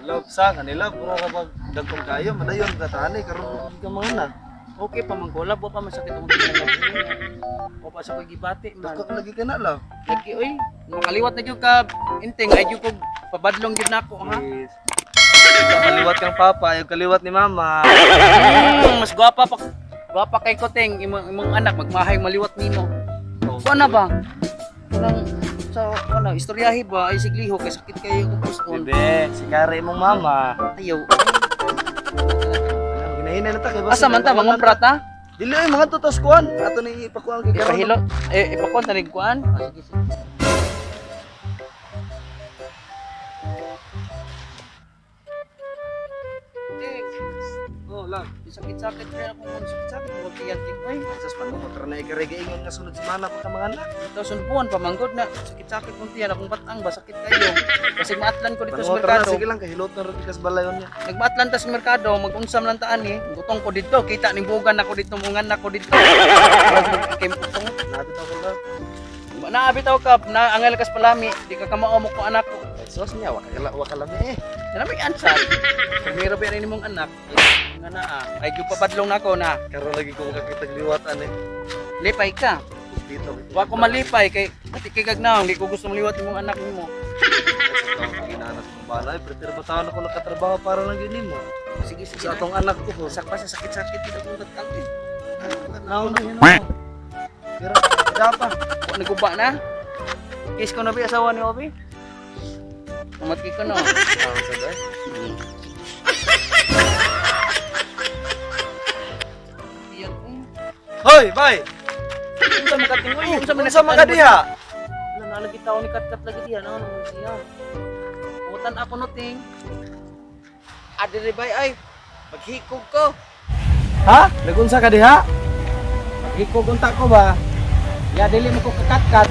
Love sa kanila pura ra bag dagkong kayo madayon ka tani karon ka mga na. Okay pa man ko, labo pa man sakit akong tingnan. O pa sa ko'y gibati man. Dagko lagi ka na love. Lagi oy, makaliwat na gyud ka inting ay gyud ko pabadlong gyud nako ha. Yes. Kaliwat kang papa, ayaw kaliwat ni mama. Mas gwapa pa gwapa kay ko ting imong imong anak magmahay maliwat nimo. Kuan na ba? Kanang sa ano istoryahi ba ay sigliho kay sakit kayo ko puson. Bebe, si Kare imong mama. Ayaw. Ginahinay na ta kay Asa man ta mangumpra ta? Dili ay mga tutos kuan. Ato ni ipakuan kay karon. Ipahilo eh ipakuan tanig kuan. Ah, sige sige. Ting, Oh, lang. sakit-sakit kaya akong sakit-sakit mo tiyan ting oy. Sas panumot ra na ikare giingon nga sunod semana pa ka mga anak. Ito sunbuan pamanggod na sakit-sakit kong tiyan akong batang ba sakit kayo. Kasi maatlan ko dito sa Panumot ra na merkado. sige lang kay hilot na ra kas balayon niya. Nagmaatlan ta sa merkado, magunsam lang taan eh. Gutong ko dito, kita ning bugan ako dito, mungan ako dito. Kay putong. Napit ako lang. Naabi taw ka, na angal kas palami, di ka kamao mo ko anak ko. Sos niya wa ka wa ka lami eh. Nami answer. Primero ba rin imong anak? Nga na ah. Ay gyud papadlong nako na. Karon lagi ko makakitag liwatan eh. Lipay ka. Dito. Wa ko malipay kay pati kay gagnaw, di ko gusto maliwat imong anak nimo. Ginanas ko balay, prefer ba taon ako nakatrabaho para lang yun nimo. Sige sige. Sa atong anak ko. Sakpa sa sakit-sakit dito akong batang eh. Naon na yun. Pero pa. Wa naguba na. Kiss ko na ba asawa ni Obi? Umatki ko no. Sa day. Iyan eh. Hoy, bay. Unsa man ka tingoy? Unsa man Unsa man ka diha? Wala na lagi tao ni Katkat lagi diha no naman siya. Utan ako no ting. Adiri bay ay maghikog ko. Ha? Nagunsa ka diha? Maghikog unta ko ba? Ya dili mo ko kakatkat.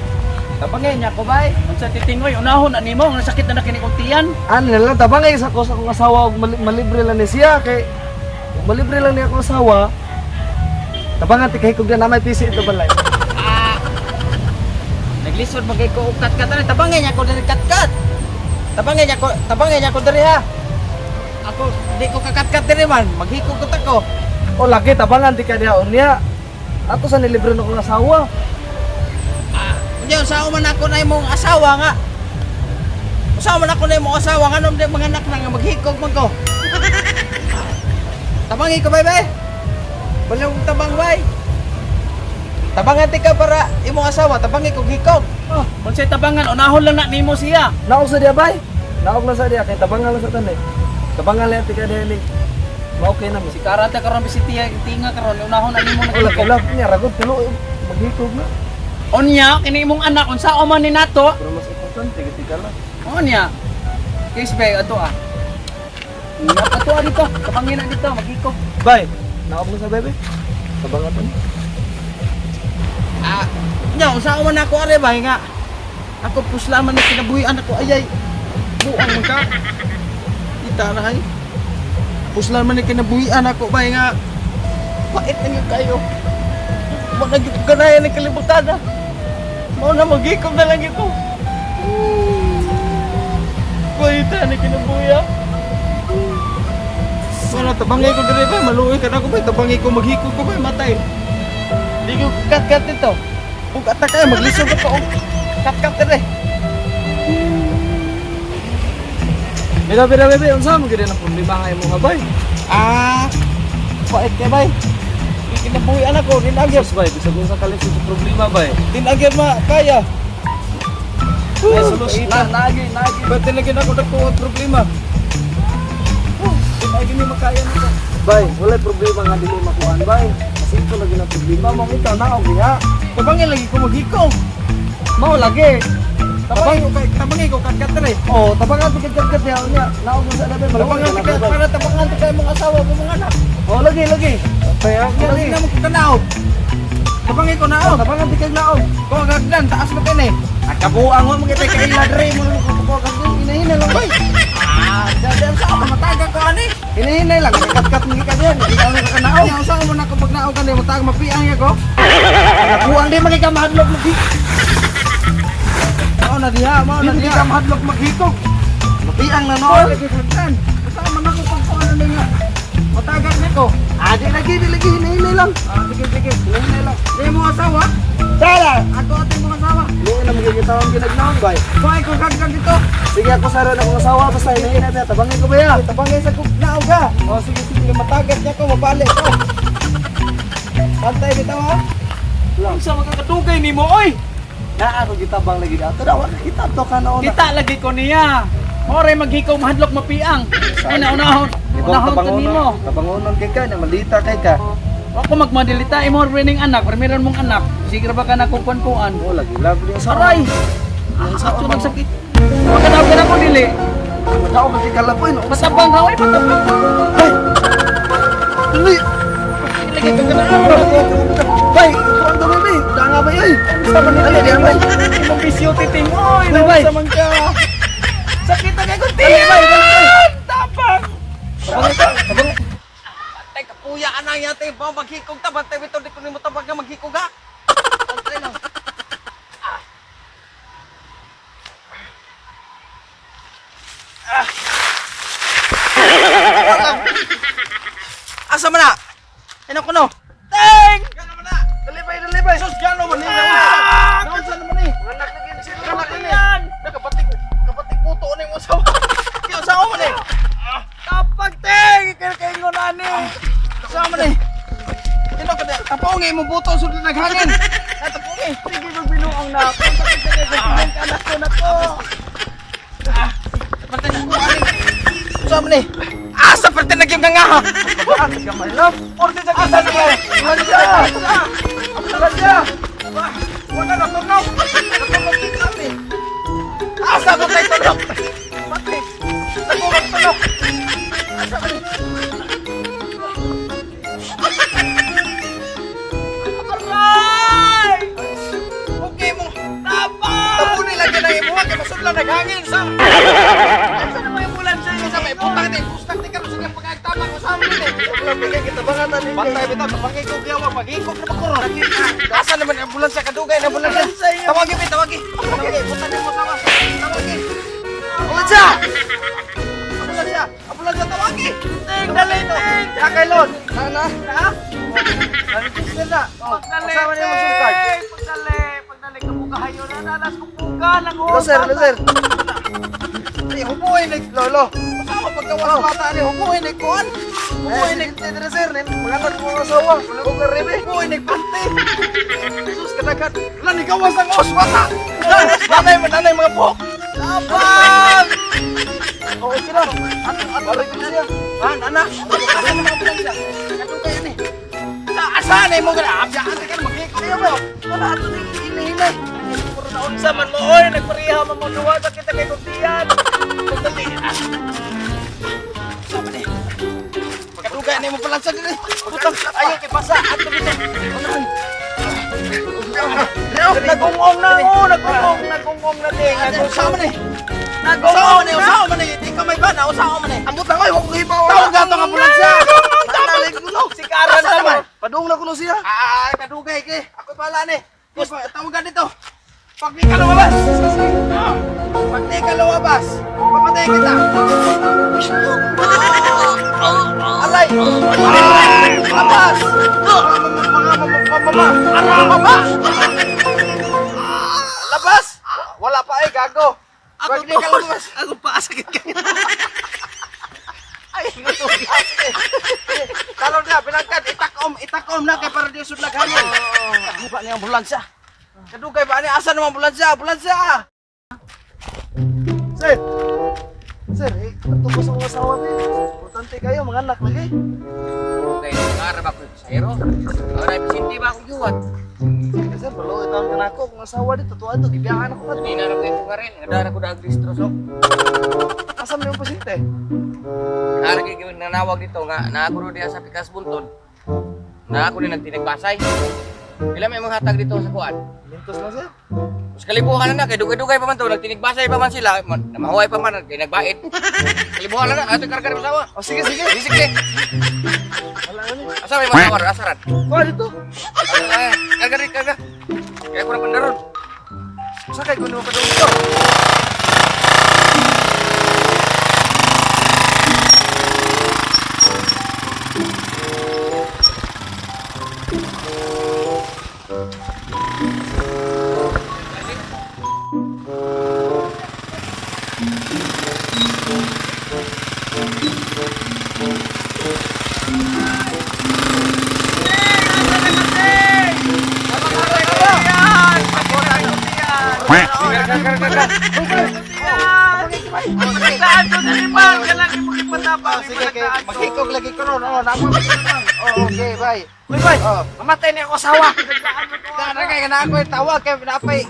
Tabangay niya ko bay. Unsa titingoy unahon ani mo ang sakit na na kini kong tiyan. Ano na lang tabangay sa ko sa akong asawa og malibre lang ni siya kay ug malibre lang ni akong asawa. Tabangan ti kay kog na may PC ito balay. Ah. Naglisod magay ko og katkat ani tabangay niya ko diri katkat. Tabangay niya ko, tabangay niya ko diri ha. Ako di ko kakatkat diri man, maghikog ko ta ko. O lagi tabangan ti ka diha unya. Ato sa nilibre na akong asawa. Ah, unya usaha man ako na imong asawa nga. Usaha man ako na imong asawa nga di mga anak na nga maghikog man ko. Tabangi ko bay bay. Wala kong tabang bay. Tabangan ti ka para imong asawa, tabangi kog hikog. Oh, unsay tabangan unahon lang na nimo siya. Naog sa diha bay. Naog lang sa diha kay tabangan lang sa tanan. Tabangan lang ti ka diha ni. Ma-okay na mo. Si Karata karon bisitiya tinga karon unahon na nimo Wala naghikog. wala niya ragod tulo maghikog na. Unya kini imong anak unsa man ni nato? Pero mas importante kay tika lang. Unya. Case bay ato ah. Unya ato ah dito, tabangin na dito maghikog. Bay, naog mo sa bebe. Tabangan to. Ah, nya unsa man ako are bay nga. Ako pusla man ni kinabuhian ako ayay. Buang man ka. Kita na hay. Pusla man ni kinabuhian ako bay nga. Pait na gyud kayo. Wa na gyud ko ganayan ng kalibutan ah. Mao na magikom na lang ito. Pait na kinabuhi ah. Wala tabangay ko dire bay, maluoy ka na ko bay, tabangay ko maghikog ko bay, matay. Di ko kat-kat nito. Bugat na kayo, maglisod ako. Oh. Kat-kat dire. Bida bida bebe, unsa mo gid ang problema nga imong habay? Ah, pait kay bay. Di kinabuhi anak ko, din agyan. Sus bay, bisag unsa kalit sa problema bay. Din agyan ma kaya. May solusyon na naagi naagi. Ba't din ako nagkuha problema? Din agyan ni makaya nito. Bay, wala problema nga dili makuan bay. Masimple lagi na problema mo itaw naog diha. Tabangin lagi ko maghikog. Mao lagi. Tabangin ko kay tabangin ko kat-kat dire. Oh, tabangan ti kag diha unya. Naog mo sa bebe, maluoy Tabangan ka ti na kay bay. para tabangan ti kay mong asawa mo mga anak. Oh, lagi lagi. Kaya Lagi. na mo kanaog. Tabangin ko Oh, naog. tabangan ti kag naog. Ko gagdan taas mo kini. Nakabuang mo mga kay kaila dre mo ko ko Hinahina lang bay. Ah, dyan sa ako mataga ko ani. Hinahinay lang katkat mo ka diha. Ikaw na ka naog. Nya usa mo na ko pag naog kani matag mapiang ya ko. Di man kay ka mahadlok maghikog. Mao na diha, mao Di na man kay diha. ka mahadlok maghikog. Mapiang na noon. Basta man ako pagkuan na nga. Matagat nako. Ah, di lagi, di lagi, hinahinay lang. Ah, sige, sige. Hinahinay lang. Di mo asawa? Tara! Ato ating mga asawa. Luoy na magiging ang ginagnaon, bay. Kuhay ko gagdag dito. Sige, ako sa ron akong asawa, basta hinahinay na. Tabangin ko ba ya? Tabangay sa naog ha. Oh, Oh, sige, sige, matagat niya ko, mabalik ko. Pantay bitaw ha. Unsa makakatugay nimo oy? Naa ako gitabang lagi ato daw kita to ka na una. Kita lagi ko niya. Ore maghikaw mahadlok mapiang. Ay naunahon. Unahon to nimo. Tabangonon kay ka na malita kay ka. Wa ko magmadilita imo ning anak, pero meron mong anak. Sige ra ba ka na kukuan-kuan? Oh, lagi love niya sa. Aray! Ato nagsakit. Magkadaw ka na ko dili. Madaw ka kay kalapoy no. Patabang ha oy, patabang. Ay! Dali! Lagi ka na. Bay, kuan to baby. Danga bay oy. Sa man Dali, nila dali, bay. Imong bisyo titing oy. Dali, bay. Sa man ka. Sakit na kay ko Dali, bay, dali, bay. Tapang. Tabangin ka, tabangin. Tay kapuya anang yate ba maghikog ta bantay bitaw di ko nimo tabang ka maghikog ha. Bantay lang. Ah. Ah. Asa man na? Ano ko no? Ting! Gano man na? Dali bay, dali bay. Sus gano man ni? Naunsa naman ni? Anak na gid siya. Anak ni. Nakabatik kabatik buto ni mo sa. Kaya sa man ni? Tapag ting! Ikaw kay ngon ani. Sa man ni? Kino ka tapongi mo buto sud naghangin. Tapongi. Sige kog binuong na. Sakit na kay ko anak ko na to. Parte na ko ani. Sa man ni? Asa parte na gyud nga ha. My love. Orte sa kisa na. Wala. Wala. Wala na tunog. Natunog kita ni. Asa ko tay tunog? Pati. Sa ko magtunog. Asa man ni? Aray! Okay mo. Tapag! Tapunin lang yan ang imuha kay masudlan naghangin sa. Asa na may ambulansya Sa may putang ni pustang ni karon sige pagtama ko sa amin eh. Bigay kita bangatan ni. Bantay bitaw tabangay ko giyawa maghikog na ba ko Asa naman ang ambulansya kadugay na ambulansya. Tawagi bi tawagi. Tawagi putang mo sama. Tawagi. Ambulansya! Ambulansya. Ambulansya tawagi. Ting, dali ting! Kakay Lord. Na na. Ha? Register na. Oh, Pagdali, Kasama niyo mo SIM card. ting! Pagdali, pagdali kabugahayo na nalas kong buga lang Hello sir, hello sir. Ay hubuhin ni Lolo. Kasama pagkawas sa bata ni hubuhin ni kuan. Hubuhin ni dire sir, mga anak ko mga asawa. Wala ko rebe. Hubuhin ni pante. Jesus kadaghan. Wala ni gawas ang os bata. Nanay man nanay mga buhok. Tapag! Oh, okay na. Ato ato Balik ko siya. Han, anak. Asa naman ang ambulansya? Kadugay ani. Sa asa na mo gana? Abya ate kan maghikog mo. Wala ato ni hinahinay. Unsa man mo oy, nagpareha man mo duwa sa kita kay kuntian. Dali. Ah. Sa man eh. Kadugay na mo palansa dili. Putang ayo kay basa ato dito. Unahan. Nagungong na oh, nagungong, nagungong na ting. Usa man eh. Nagungong Usa man eh, usa man eh. Di ka may bana, usa man eh. Ambot lang oy, wa ko hibaw. Tawag gato ang ambulansya. Nanalig ko no. Si Karan Asa naman? naman. Padung na kuno siya. Ah, kadugay kay. Ako pala ni. Tawagan dito. Pag di ka lumabas. Pag di ka lumabas, papatay kita. Alay! Labas! Mga mga mama! Mama! Labas! Wala pa eh, gago. Pag di ka lumabas. Ako pa sakit kayo. Ay, ah, sige. Sige. Talon na, bilangkad. Itakom, itakom na kay para di sudlag hangin. Kaguba niya ang ambulansya. Kadugay ba niya? Asa naman ambulansya? Ambulansya! Sir. Sir, eh, ato ko sa mga asawa ni. Importante kayo mga anak lagi. Okay, para ba ko sa hero? Ora Vicente ba akong giwat? Sige sir, balo ito ang anak ko kung asawa dito tuwa ito gibiyahan ako kadto. Hindi na ra ko nga rin, nga dara ko da agristro so. Asa man yung pasyente? Nara kay nanawag dito nga naa ko diha sa Pikas Buntod. Na ako din nagtinigbasay. Pila may mga hatag dito sa kuan? Mintos lang sir. Mas kalibuhan na na kay dugay-dugay pa man to, nagtinigbasay pa man sila, man, namahuay pa man kay nagbait. Kalibuhan na na, ato karga ni masawa. Oh, sige sige. Sige, sige. Wala na ni. Asa may masawa asaran? Kuha dito. Ah, karga rin, karga. Kaya ko na pandaron. Sakay ko nimo padung dito. Sige, kay maghikog lagi ko ron. Oh, namo. Oh, okay, bye. Uy, bay. Oh. Mamatay ni ako asawa. Dara kay kana ako tawag kay napay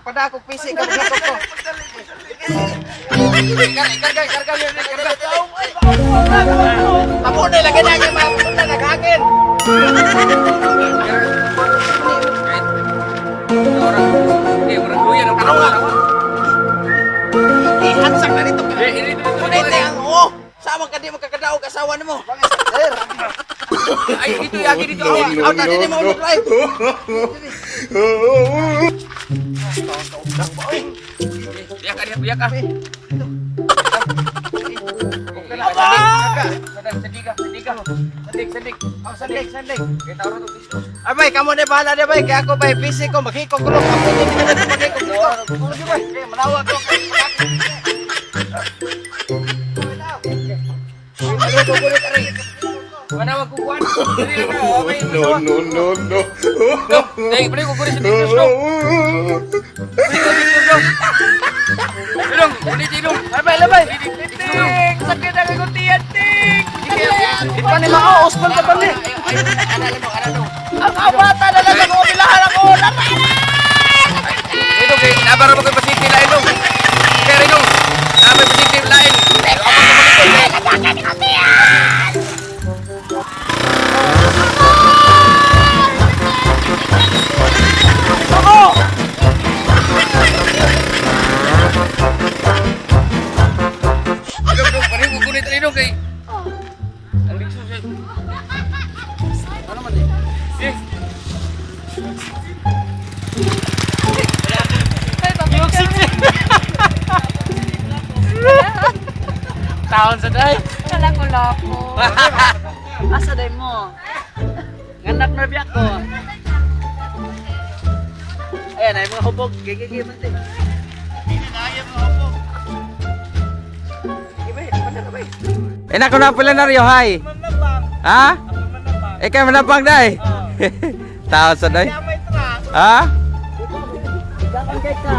pada ako PC ka maghikog ko. Karga, karga, karga, karga. Amo na lagi na kay mapunta naghangin. Orang, eh, orang luya ng Ano nga? Ihansak na dito. Eh, ini, ini, Kunete ang oh. Sama ka di makakadaog asawa nimo. Ay, dito, yagi dito. No, no, no, no, no. Biyak ka, biyak ka. Sadig ka, sadig ka. Sadig, sadig. Oh, sandig, sandig. Kaya tao to gusto. Ay bay, kamo na bahala na bay. Kaya ako bay, busy ko, maghikog ko lang. Ako hindi ka na maghikog dito. Tulog bay. Kaya manawag ko. Manawag ko kuan. Dili ka, okay. No, no, no, no. Dai, balik ko kuri sa dito, no. Balik ko dito, no. Ilong, ulit ilong. Labay, labay. Ting, sakit ang akong tiyan, ting. Ipa ni mao usbon pa ni. Ang abata na lang ako, bilahan ako. Ito kay nabara mo kay pasiti lain dong. Kaya rin dong. Nabay pasiti lain. Ako tumalikod. Ilong dong, pareho ko kulit rin dong kay. Ang bigso siya. Ano man ni? Eh, Taon sa day. Kalako-lako. Asa day mo? Nganak na biyak ko. Ayan ay mga hubog. Gigigi man ti. Ina ko na pala na Rio, hi. Ha? Ikaw manabang day. Tao sa day. Ha? Ikan kay ka.